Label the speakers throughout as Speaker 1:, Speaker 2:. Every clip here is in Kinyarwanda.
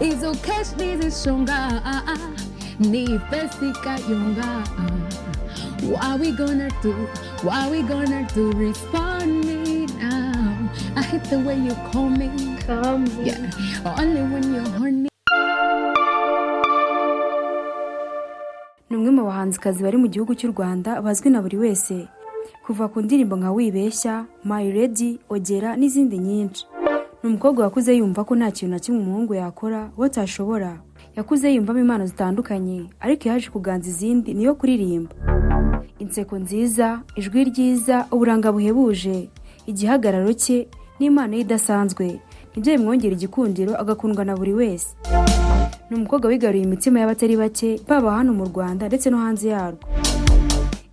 Speaker 1: Izo cash nizishonga ni pesi kayonga. What we gonna do? What we gonna do? Respond me now. I hate the way you call me.
Speaker 2: Come.
Speaker 1: Yeah, only when you're horny.
Speaker 3: Ni umwe mu bahanzikazi bari mu gihugu cy'u Rwanda bazwi na buri wese, kuva ku ndirimbo nka Wibeshya, My Lady, Ogera n'izindi nyinshi. Ni umukobwa wakuze yumva ko nta kintu na kimwe umuhungu yakora we atashobora. Yakuze yiyumvamo impano zitandukanye, ariko yaje kuganza izindi niyo kuririmba. Inseko nziza, ijwi ryiza, uburanga buhebuje, igihagararo cye n'impano ye idasanzwe nibyo bimwongera igikundiro, agakundwa na buri wese. Ni umukobwa wigaruye imitima y'abatari bake, baba hano mu Rwanda ndetse no hanze yarwo.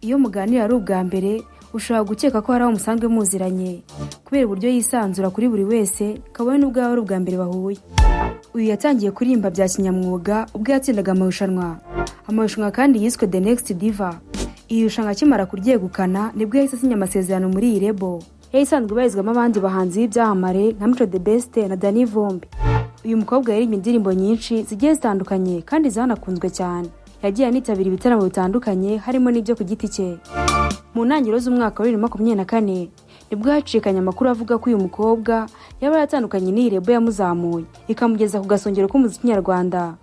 Speaker 3: Iyo muganira ari ubwa mbere, ushobora gukeka ko hari aho musanzwe muziranye, kubera uburyo yisanzura kuri buri wese, kabone n'ubwo yaba ari ubwa mbere bahuye. Uyu yatangiye kuririmba bya kinyamwuga ubwo yatsindaga amarushanwa kandi yiswe The Next Diva. Iri rushanwa akimara kuryegukana, nibwo yahise asinya amasezerano muri iyi label yari isanzwe ibarizwamo abandi bahanzi b'ibyamamare nka Mico The Best na Danny Vumbi. Uyu mukobwa yaririmbye indirimbo nyinshi zigiye zitandukanye kandi zanakunzwe cyane. Yagiye anitabira ibitaramo bitandukanye, harimo n'ibyo ku giti cye. Mu ntangiriro z'umwaka wa 2024 nibwo hacikanye amakuru avuga ko uyu mukobwa yaba yaratandukanye n'iyi label yamuzamuye ikamugeza ku gasongero k'umuziki nyarwanda.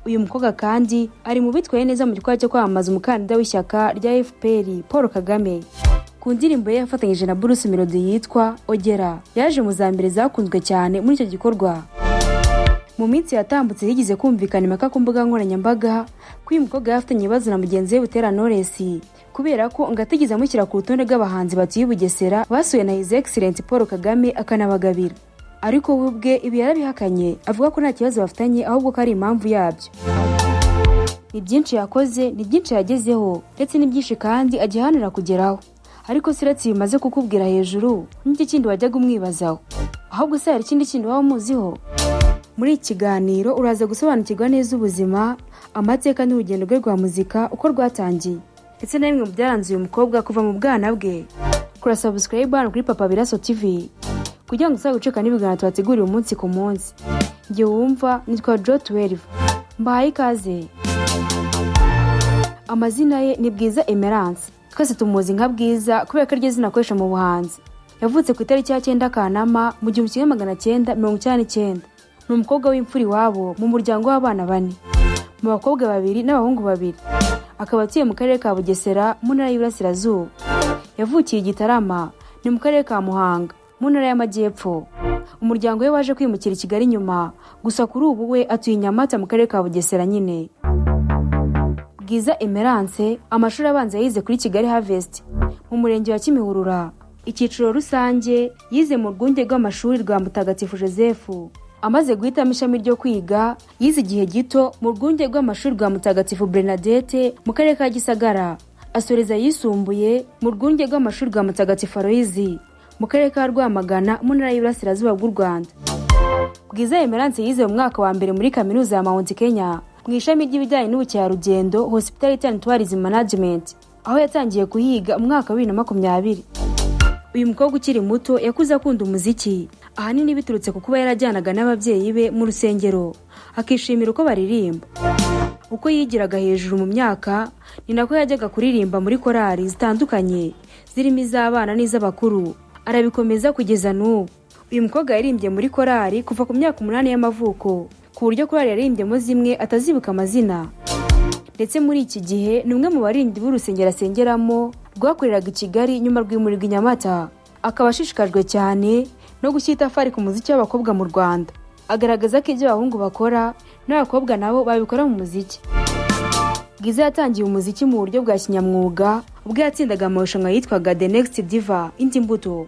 Speaker 3: Uyu mukobwa kandi ari mu bitwaye neza mu gikorwa cyo kwamamaza umukandida w'ishyaka rya FPR, Paul Kagame, ku ndirimbo ye yafatanyije na Bruce Melody yitwa Ogera. Yaje mu za mbere zakunzwe cyane muri icyo gikorwa. Mu minsi yatambutse higeze kumvikana impaka ku mbuga nkoranyambaga ko uyu mukobwa yari afitanye ibibazo na mugenzi we Butera Knowless, kubera ko ngo atigeze amushyira ku rutonde rw'abahanzi batuye i Bugesera basuwe na His Excellency Paul Kagame akanabagabira. Ariko we ubwe ibi yarabihakanye, avuga ko nta kibazo bafitanye, ahubwo ko ari impamvu yabyo. Ni byinshi yakoze, ni byinshi yagezeho, ndetse ni byinshi kandi agihanira kugeraho. Ariko se uretse bimaze kukubwira hejuru, n'iki kindi wajyaga umwibazaho? Ahubwo se hari ikindi kindi waba umuziho? Muri iki kiganiro uraza gusobanukirwa neza ubuzima, amateka n'urugendo rwe rwa muzika uko rwatangiye, ndetse na bimwe mu byaranze uyu mukobwa kuva mu bwana bwe. Kora subscribe hano kuri Papa Biraso TV kugira ngo uzagucika n'ibiganiro tubategurira umunsi ku munsi. Njye wumva nitwa Jo 12, mbahaye ikaze. Amazina ye ni Bwiza Emerance, twese tumuzi nka Bwiza kubera ko ariryo zina akoresha mu buhanzi. Yavutse ku itariki ya 9 Kanama mu 1999. Ni umukobwa w'imfura iwabo mu muryango w'abana bane, mu bakobwa babiri n'abahungu babiri. Akaba atuye mu karere ka Bugesera, mu ntara y'Iburasirazuba. Yavukiye i Gitarama, ni mu karere ka Muhanga, mu ntara y'Amajyepfo. Umuryango we waje kwimukira i Kigali nyuma, gusa kuri ubu we atuye i Nyamata, mu karere ka Bugesera nyine. Bwiza Emerance amashuri abanza yize kuri Kigali Harvest mu murenge wa Kimihurura. Icyiciro rusange yize mu rwunge rw'amashuri rwa Mutagatifu Joseph. Amaze guhitamo ishami ryo kwiga, yize igihe gito mu rwunge rw'amashuri rwa Mutagatifu Bernadette mu karere ka Gisagara, asoreza ayisumbuye mu rwunge rw'amashuri rwa Mutagatifu Aloyizi mu karere ka Rwamagana, mu ntara y'Iburasirazuba bw'u Rwanda. Bwiza Emerance yize mu mwaka wa mbere muri kaminuza ya Mount Kenya mu ishami ry'ibijyanye n'ubukerarugendo, Hospitality and Tourism Management, aho yatangiye kuhiga mu mwaka wa 2020. Uyu mukobwa ukiri muto yakuze akunda umuziki, ahanini biturutse ku kuba yarajyanaga n'ababyeyi be mu rusengero, akishimira uko baririmba. Uko yigiraga hejuru mu myaka, ni nako yajyaga kuririmba muri korali zitandukanye, zirimo iz'abana n'iz'abakuru, arabikomeza kugeza n'ubu. Uyu mukobwa yaririmbye muri korali kuva ku myaka 8 y'amavuko, ku buryo korali yaririmbyemo zimwe atazibuka amazina. Ndetse muri iki gihe ni umwe mu baririmbyi b'urusengero asengeramo rwakoreraga i Kigali, nyuma rwimurirwa i Nyamata. Akaba ashishikajwe cyane no gushyira itafari ku muziki w'abakobwa mu Rwanda, agaragaza ko ibyo abahungu bakora n'abakobwa nabo babikora mu muziki. Bwiza yatangiye umuziki mu buryo bwa kinyamwuga ubwo yatsindaga amarushanwa yitwaga The Next Diva Indi Mbuto.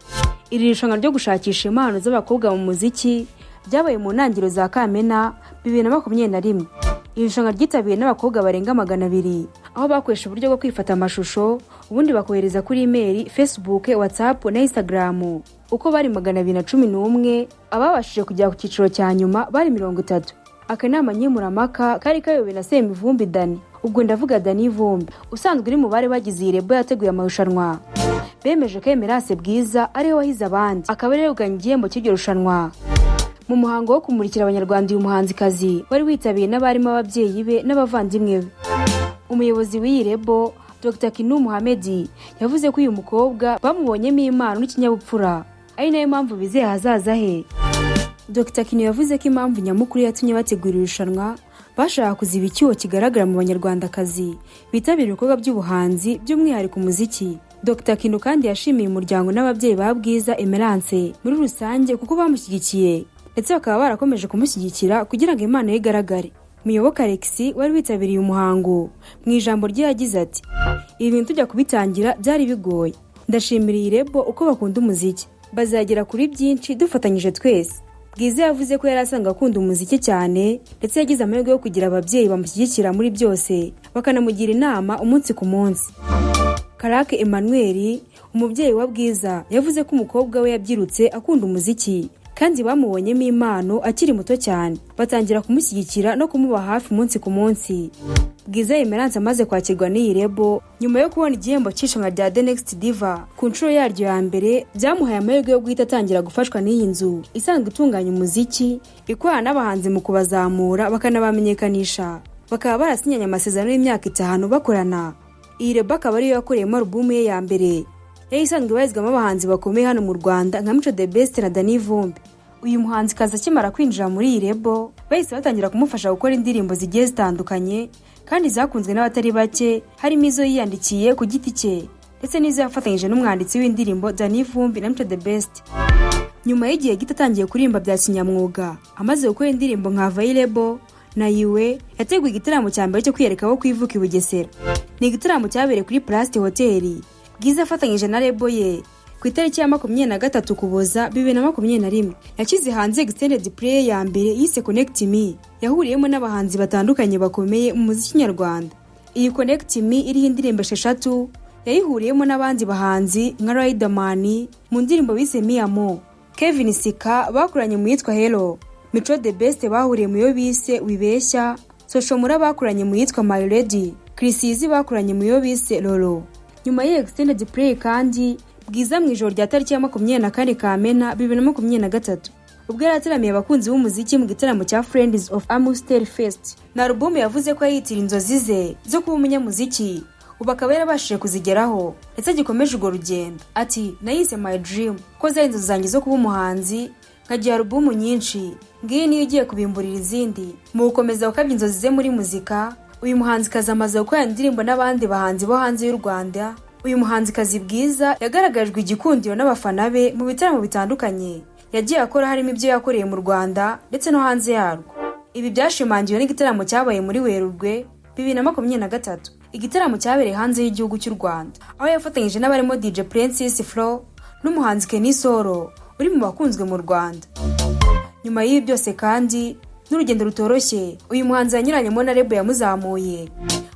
Speaker 3: Iri rushanwa ryo gushakisha impano z'abakobwa mu muziki ryabaye mu ntangiriro za Kamena 2021. Iri rushanwa ryitabiriwe n'abakobwa barenga 200, aho bakoresha uburyo bwo kwifata amashusho, ubundi bakohereza kuri email, Facebook, WhatsApp na Instagram. Uko bari 211, ababashije kugera ku cyiciro cya nyuma bari 30. Akanama nkemurampaka kari kayobowe na Semivumbi Dani, ubwo ndavuga Dani Vumbi usanzwe uri mu bari bagize iyi label yateguye amarushanwa, bemeje ko Emerance Bwiza ariwe wahize abandi, akaba ariwe yegukanye igihembo cy'iryo rushanwa. Mu muhango wo kumurikira Abanyarwanda uyu muhanzikazi wari witabiye n'abarimo ababyeyi be n'abavandimwe be, umuyobozi w'iyi label, Dr Kinu Muhamedi, yavuze ko uyu mukobwa bamubonyemo impano n'ikinyabupfura, ari nayo mpamvu bizeye ahazaza he. Dr Kinu yavuze ko impamvu nyamukuru yatumye bategura irushanwa bashaka kuziba icyuho kigaragara mu Banyarwandakazi bitabira ibikorwa by'ubuhanzi, by'umwihariko umuziki. Dr Kinu kandi yashimiye umuryango n'ababyeyi ba Bwiza Emerance muri rusange kuko bamushyigikiye, ndetse bakaba barakomeje kumushyigikira kugira ngo impano ye igaragare. Muyoboke Alex wari witabiriye umuhango, mu ijambo rye yagize ati: "Ibi bintu tujya kubitangira byari bigoye. Ndashimira iyi label uko bakunda umuziki, bazagera kuri byinshi dufatanyije twese." Bwiza yavuze ko yari asanzwe akunda umuziki cyane, ndetse yagize amahirwe yo kugira ababyeyi bamushyigikira muri byose, bakanamugira inama umunsi ku munsi. Karake Emmanuel, umubyeyi wa Bwiza, yavuze ko umukobwa we yabyirutse akunda umuziki kandi bamubonyemo impano akiri muto cyane, batangira kumushyigikira no kumuba hafi umunsi ku munsi. Bwiza Emerance amaze kwakirwa n'iyi label nyuma yo kubona igihembo cy'irushanwa rya The Next Diva ku nshuro yaryo ya mbere, byamuhaye amahirwe yo guhita atangira gufashwa n'iyi nzu isanzwe itunganya umuziki, ikorana n'abahanzi mu kubazamura bakanabamenyekanisha, bakaba barasinyanye amasezerano y'imyaka 5 bakorana. Iyi label akaba ariyo yakoreyemo alubumu ye ya mbere, yari isanzwe ibarizwamo abahanzi bakomeye hano mu Rwanda nka Mico The Best na Danny Vumbi. Uyu muhanzikazi akimara kwinjira muri iyi label, bahise batangira kumufasha gukora indirimbo zigiye zitandukanye kandi zakunzwe n'abatari bake, harimo izo yiyandikiye ku giti cye ndetse n'izo yafatanyije n'umwanditsi w'indirimbo Danny Vumbi na Mico The Best. Nyuma y'igihe gito atangiye kuririmba bya kinyamwuga, amaze gukora indirimbo nka Available na Iwe, yateguye igitaramo cya mbere cyo kwiyereka abo ku ivuko i Bugesera. Ni igitaramo cyabereye kuri Plasty Hotel, Bwiza afatanyije na label ye. Ku itariki ya 23 Ukuboza 2021, yashyize hanze extended play ya mbere yise Connect Me, yahuriyemo n'abahanzi batandukanye bakomeye mu muziki nyarwanda. Iyi Connect Me iriho indirimbo esheshatu yayihuriyemo n'abandi bahanzi nka Riderman mu ndirimbo bise Mi Amo, Kevin Sika bakoranye mu yitwa Hello, Mico The Best bahuriye mu yo bise Wibeshya, Social Mula bakoranye mu yitwa My Lady, Chriss Eazy bakoranye mu yo bise Lolo. Nyuma y'iyi extended play kandi, Bwiza mu ijoro rya tariki ya 24 Kamena 2023, ubwo yari ataramiye abakunzi b'umuziki mu gitaramo cya Friends of Amstel Fest, na alubumu yavuze ko yayitira inzozi ze zo kuba umunyamuziki, ubu akaba yarabashije kuzigeraho ndetse agikomeje urwo rugendo. Ati: "Nayise My Dream ko zari inzozi zanjye zo kuba umuhanzi, nkagira alubumu nyinshi, ngiyi niyo igiye kubimburira izindi." Mu gukomeza gukabya inzozi ze muri muzika, uyu muhanzikazi amaze gukora indirimbo n'abandi bahanzi bo hanze y'u Rwanda. Uyu muhanzikazi Bwiza yagaragajwe igikundiro n'abafana be mu bitaramo bitandukanye yagiye akora, harimo ibyo yakoreye mu Rwanda ndetse no hanze yarwo. Ibi byashimangiwe n'igitaramo cyabaye muri Werurwe 2023, igitaramo cyabereye hanze y'igihugu cy'u Rwanda, aho yafatanyije n'abarimo DJ Princess Flo n'umuhanzi Kenny Solo uri mu bakunzwe mu Rwanda. Nyuma y'ibi byose kandi n'urugendo rutoroshye uyu muhanzi yanyuranyemo na label yamuzamuye,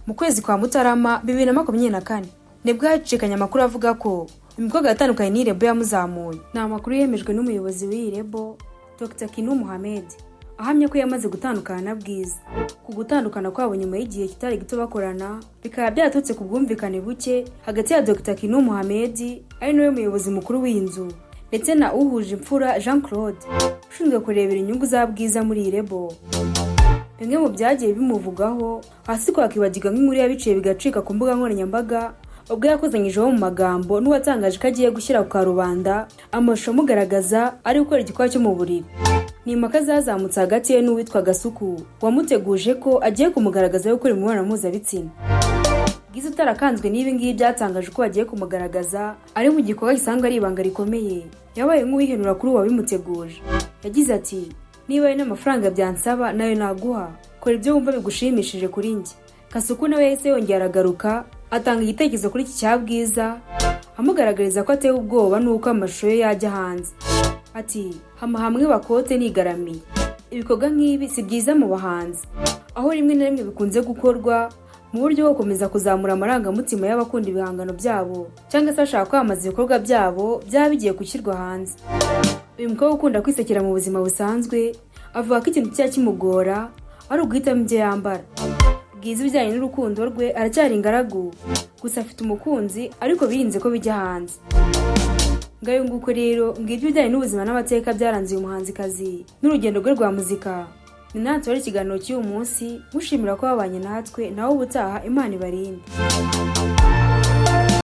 Speaker 3: mu kwezi kwa Mutarama 2024 nibwo hacicikanye amakuru avuga ko uyu mukobwa yatandukanye n'iyi label yamuzamuye. Ni amakuru yemejwe n'umuyobozi w'iyi label, Dr Kinu Muhammed, ahamya ko yamaze gutandukana na Bwiza. Ku gutandukana kwabo nyuma y'igihe kitari gito bakorana, bikaba byaturutse ku bwumvikane buke hagati ya Dr Kinu Muhammed, ari nawe muyobozi mukuru w'iyi nzu, ndetse na Uhuje Imfura Jean Claude ushinzwe kurebera inyungu za Bwiza muri iyi label. Bimwe mu byagiye bimuvugaho hasi kwakibagirwa nk'inkuru yabiciye bigacika ku mbuga nkoranyambaga, ubwo yakozanyijeho mu magambo n'uwatangaje ko agiye gushyira ku karubanda amashusho amugaragaza ari gukora igikorwa cyo mu buriri. Ni impaka zazamutse hagati ye n'uwitwa Gasuku wamuteguje ko agiye kumugaragaza gukora imibonano mpuzabitsina. Bwiza utarakanzwe n'ibi ngibi byatangaje ko bagiye kumugaragaza ari mu gikorwa gisanzwe ari ibanga rikomeye, yabaye nk'uwihenura kuri uwo wabimuteguje. Yagize ati: "Niba ari n'amafaranga byansaba nayo naguha, kora ibyo wumva bigushimishije kuri njye." Kasuku nawe yahise yongera aragaruka atanga igitekerezo kuri iki cya Bwiza, amugaragariza ko atewe ubwoba n'uko amashusho ye yajya hanze. Ati: "Hama hamwe bakote nigaramiye. Ibikorwa nk'ibi si byiza mu bahanzi, aho rimwe na rimwe bikunze gukorwa mu buryo bwo gukomeza kuzamura amarangamutima y'abakunda ibihangano byabo cyangwa se bashaka kwamamaza ibikorwa byabo byaba bigiye gushyirwa hanze." Uyu mukobwa ukunda kwisekera mu buzima busanzwe avuga ko ikintu kijya kimugora ari uguhitamo ibyo yambara. Bwiza ibijyanye n'urukundo rwe aracyari ingaragu, gusa afite umukunzi ariko birinze ko bijya hanze. Ngayo nguko rero, ngibyo ibijyanye n'ubuzima n'amateka byaranze uyu muhanzikazi n'urugendo rwe rwa muzika. Ni natwe wari ikiganiro cy'uyu munsi, mushimira ko babanye natwe. Nawe ubutaha, Imana ibarinde.